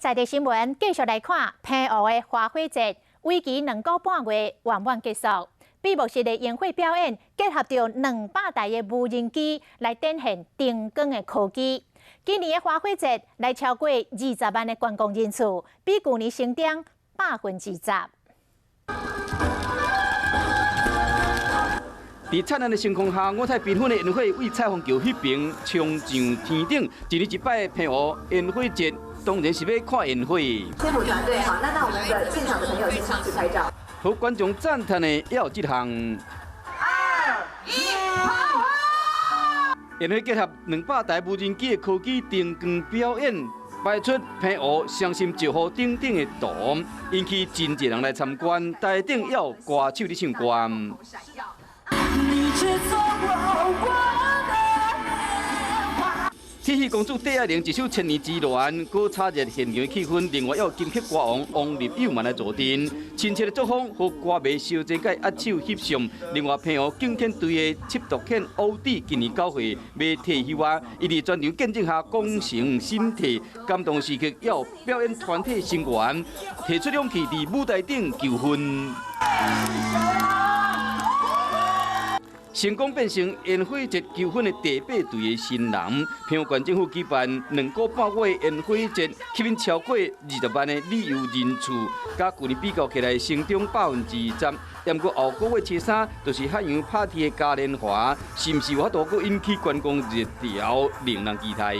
在地新聞繼續來看澎湖的花火節，為期2個半月圓滿結束。閉幕式的煙火表演結合著200台的無人機來展現燈光的科技。今年的花火節來超過20萬的觀光人次，比舊年成長10%。佇燦爛的星空下，五彩繽紛的煙火為彩虹橋彼邊衝上天頂。一年一擺澎湖煙火節，當然是欲看煙火。天母團隊好，那我們的現場的朋友先上去拍照。予觀眾讚嘆的也有這項。二一，煙火結合200台無人機的科技燈光表演，擺出澎湖雙心石滬等等的圖，引起真濟人來參觀。台頂也有歌手佇唱歌。鐵戲公主戴愛玲一首《千年之戀》，閣炒熱現場氣氛。另外，還有金曲歌王王力友嘛來助陣，親切的作風予歌迷相爭共握手翕相。另外，澎湖警犬隊的緝毒犬歐弟今年9歲，欲退休啊！伊佇全場見證下功成身退，感動時刻，也有表演團體成員提出勇氣佇舞台頂求婚。成功變成煙火節求婚的第八對的新人。澎湖縣政府舉辦2個半月煙火節，吸引超過20萬的旅遊人次，佮舊年比較起來，成長10%。毋過後個月初三，就是海洋 party 的嘉年華，是毋是有法度閣引起觀光熱潮，令人期待。